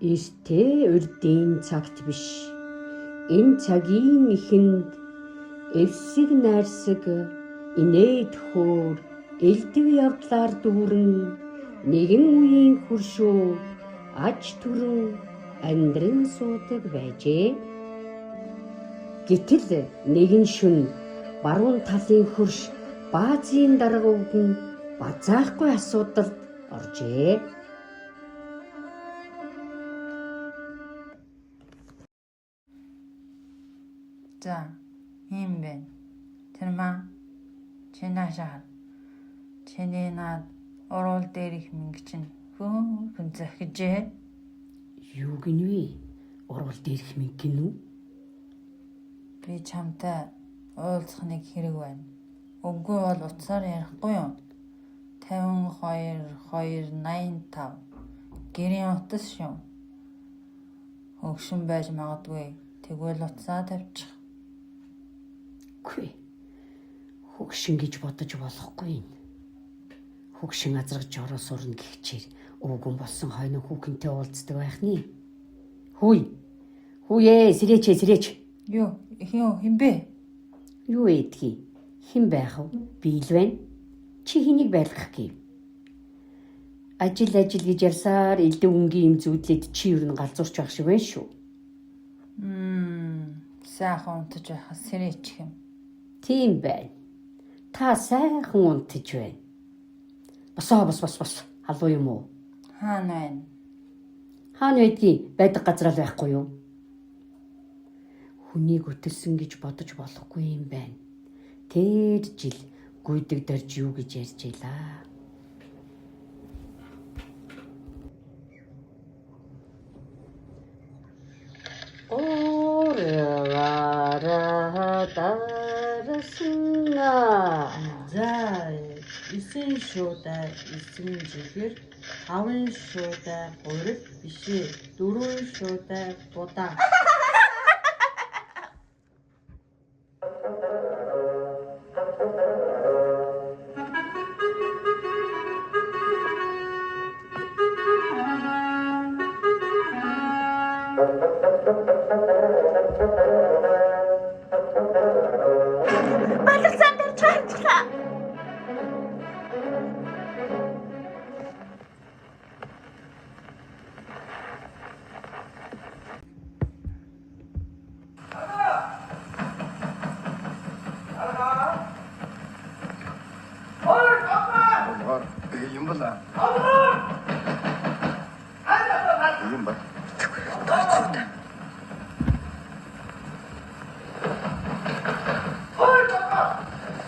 Эртээ урдын цагт биш. Энэ цагийн эхэнд эвсэг найрсаг, инээд хөөр, элдэв явдлаар дүүрэн нэгэн үеийн хөршөө аж түрэн амьдран суудаг байжээ. Гэтэл нэгэн шөнө баруун талын хөрш баазын дарга өвгөн базаахгүй асуудалд оржээ. За, ийм байна. Тэр маа чи наашаа хар. Чиний наад уруул дээрх мөнгө чинь хөөхөн зохижээ. Юу гинвэ? Уруул дээрх мөнгө гинүү? Би чамтай уулзах нэг хэрэг байна. Үгүй бол утсаар ярихгүй юу? 52 2 85 гэрийн утас шүү. Хөгшин байж магадгүй. Тэгвэл утсаа тавьчих. Үгүй. Хөгшин гэж бодож болохгүй юм. Хөгшин азраг жороо сурна гихчээр өвгөн болсон хойно хүүхэнтэй уулздаг байх нэ. Хүй. Хүүе, сэрээч ээ, сэрээч. Юу, хэн хэн бэ? Юу ээдгий? Хэн байх вэ? Би л байна. Чи хэнийг байлгах гэв? Ажил ажил гэж ярьсаар элдв өнгийн юм зүүдлээд чи ер нь галзуурч байх шиг байна шүү. Сайхан унтаж байхад сэрээчих юм. Тийм байна. Та сайхан унтаж байна. Босоо бос бос бос. Халуу юм уу? Хаана байна? Хаана байдгийг байдаг газар л байхгүй юу? Хүнийг өтөлсөн гэж бодож болохгүй юм байна. Тэр жил гүйдэг дорж юу гэж ярьж байлаа. Орвараа дарсна. За, 9 шуудай 9 чихэр, 5 шуудай гурил биш ээ, 4 шуудай будаа. Баларсан дээр чарчлаа. Юм бол. Юм ба.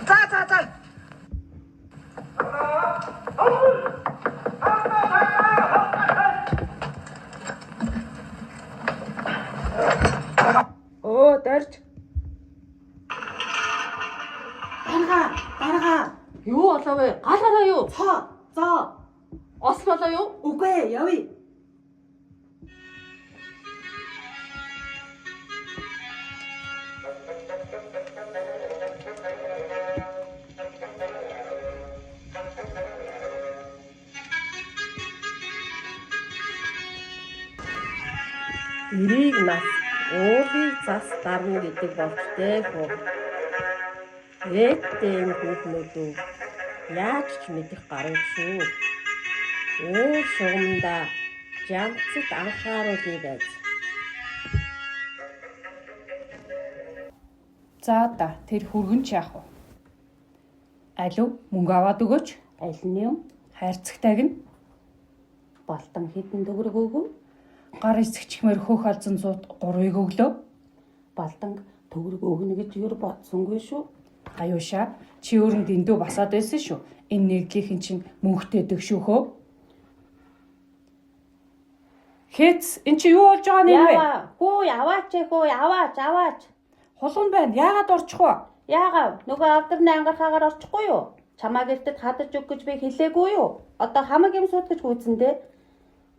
За за за. Өө, дорж. Дарга, дарга. Юу болов вэ? Гал гараа юу? Цоо, зоо. Осол болоо юу? Үгүй ээ, явъя. Эрийг нас, уулыг зас дарна гэдэг болч дээ хүү. Ээдтэй энэ хүүхнүүд үү яаж ч мэдэх гаруй шүү. Уур шугамдаа жамцад анхааруулъя байж. За да, тэр хүргэн ч яах вэ? Алив, мөнгө аваад өгөөч. Аль нь юм? Хайрцагтайг нь Балтан хэдэн төгрөг өгөв? Гар эсгчмээр хөөх алзан зуут 3-ыг өглөө. Балданг төгрөг өгнө гэж юу бодсонгүй шүү. Аюушаа, чи өөрөн дэндүү басаад байсан шүү. Энэ нэгдлийнхэн чинь мөнгөтэй дөгшөөхөө. Хэц, эн чи юу болж байгаа нь вэ? Яваа. Хүү яваач ээ хүү яваач аваач. Хулган байна. Яагаад орчих вэ? Яагаад? Нөгөө авдарны ангархаагаар орчихгүй юу? Чамааг эртэд хадаж өг гэж би хэлээгүй юу? Одоо хамаг юм сууд гэж гүйцэн дээ.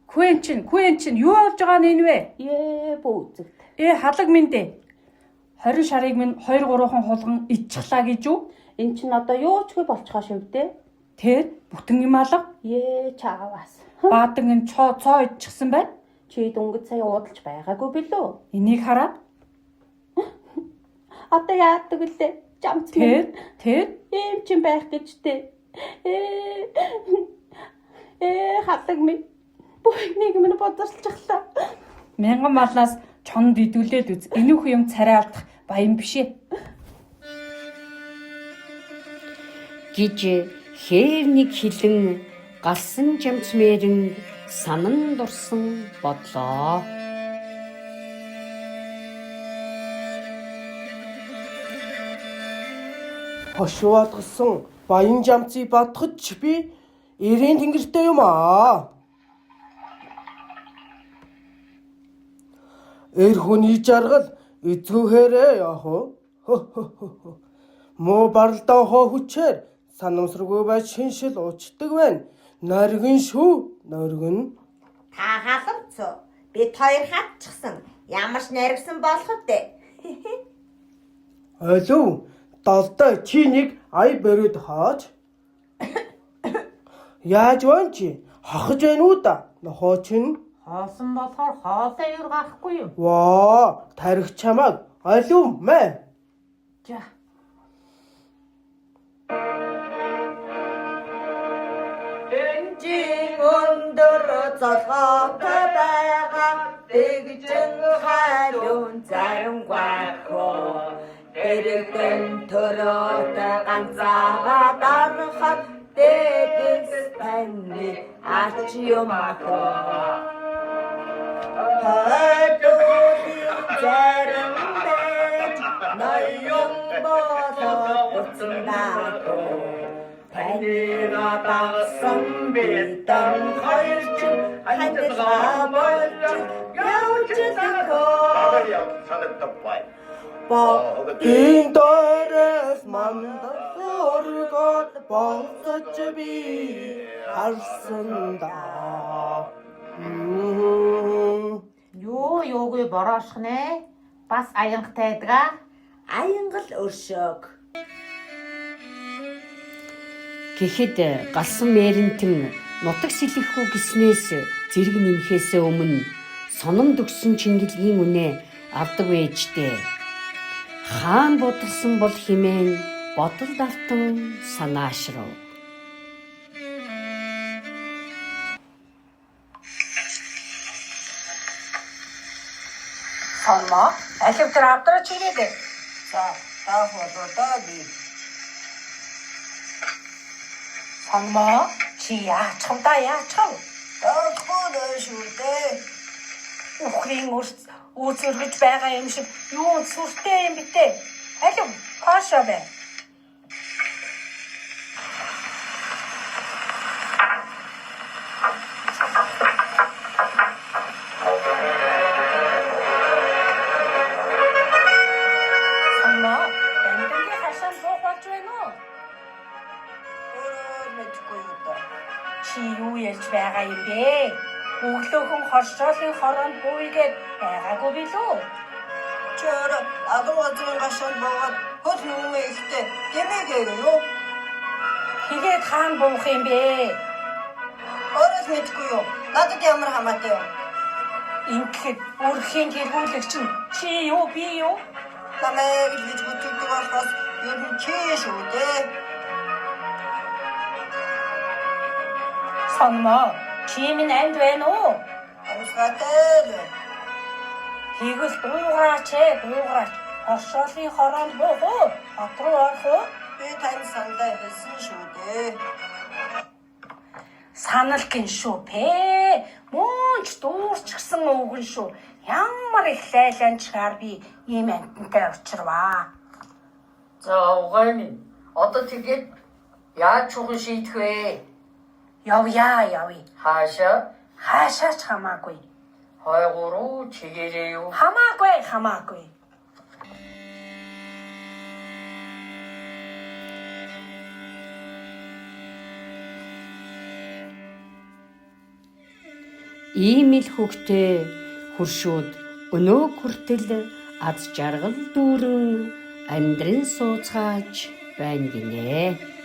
Күэн чин, күэн чин юу болж байгаа нь энэ вэ? Ээ бүүзэгт. Ээ халаг минь дээ. 20 шарыг минь 2 3хан хулган иччихлаа гэж үү? Эн чин одоо юу ч хөө болчихоо шивдээ. Тэр бүтэн юм алга. Ээ чаавас. Баадан энэ цоо цоо иччихсэн байна. Чи дөнгөж сая уудалж байгаагүй билүү? Энийг хараад Одоо яадаг вүлээ? Жамц тэр минь тэр ийм ч юм байх гэж тээ. Ээ ээ хадаг минь. Бүх нэг минь бодорчглаа. мянган малнаас чонд идүүлээд үз. Энүүхэн юм царай алдах баян биш ээ. Гэж хээр нэг хилэн галсан жамцмэрэн санан дурсан бодлоо. Хошуу алгасан баян жамцыг бодоход ч би эрийн тэнгэртэй юм аа. Эр хүний жаргал эзгүүхээрээ яах вэ? Хө. Муу баралдаан хоо хүчээр санамсаргүй байж шиншил уучдаг байна. Норгин шүү, норгин. Та халамцуу. Бид хоёр хатчихсан. Ямар ч нэргсэн болох вэ? Олив, долдоо чи нэг ая бариуд хооч. Яаж байна чи? Хохож байна уу да? Нохоо чинь. Хоосон болохоор хоолой юр гарахгүй юу? Ваа, тарих чамааг олив мэ. За. Энжин өндөр золгоотой байгаа дэгжин халуун заримгүйхөө. Дэрэгдэн төрөөтэй ганцаараа дарахад дэдэс таны ач юм ахоо. Хойдуулын зарим байж ноён болоод буцнаахоо. Таныг дагсан бидэн хоёр чинь хандлагаа болж явж лөхөө. Богдын дээрээс мандал өргөд болцож би харсан да. Юу юугүй бороошх нэ? Бас аянгатай байдгаа. Аянгал өршөөг. Гэхэд галсан мэрэнтэн нутаг сэлэхгүй гиснээс зэрэг нэмхээсээ өмнө сономд өгсөн чингэлгийн үнэ авдаг ээжтэй. Хаан будалсан бол химэн бодол автан санаашрав. Сонмоо алив тэр авдраа чирээдэ. За, таах болоо да би. Сонмоо чи яачих да яачих. Таахгүй шүү дээ. Үхрийн өрц үүсэргэж байгаа юм шиг юу сүртэй юм битээ. Алив хаашаа бай. Сонмоо дамдангийн хашаанд буух болж байна уу? Өөрөө мэдэхгүй юу да. Чи юу ярьж байгаа юм бэ? Өглөөхөн хоршоолын хороонд бууйгээд байгаагүй билүү? Чи өөрөө алуу газрын гашаанд буугаад хөл нүмээ ихтэй гэмээгээ юу? Тэгээд хаана буух юм бэ? Өөрөө л мэдэхгүй юу? Надад ямар хамаатай юм? Ингэхэд өрхийн тэргүүлэгч нь чи юу би юу? Намайг л гэж бүтээдэг болохоос ер нь чи шүү дээ. Сонмоо чи минь амьд байна уу? Амьсгаатай л байна. Тэгвэл дуугараач ээ дуугараач. Хоршоолын хороонд буух уу? Хот руу орох уу? Би тань саналаа хэлсэн шүү дээ. Санал гин шүү пэ. Мөн ч дуурчгсан өвгөн шүү. Ямар их лайланчгаар би ийм амьтантай учирваа. За угай минь. Одоо тэгээд яаж чухал шийдэх вэ? Явъя явъя. Хаашаа? Хаашаа ч хамаагүй. Хойгуур уу чигээрээ юу? Хамаагүй хамаагүй. Ийм л хөвгтэй хөршүүд өнөөг хүртэл аз жаргал дүүрэн амьдран сууцгааж байна гинэ.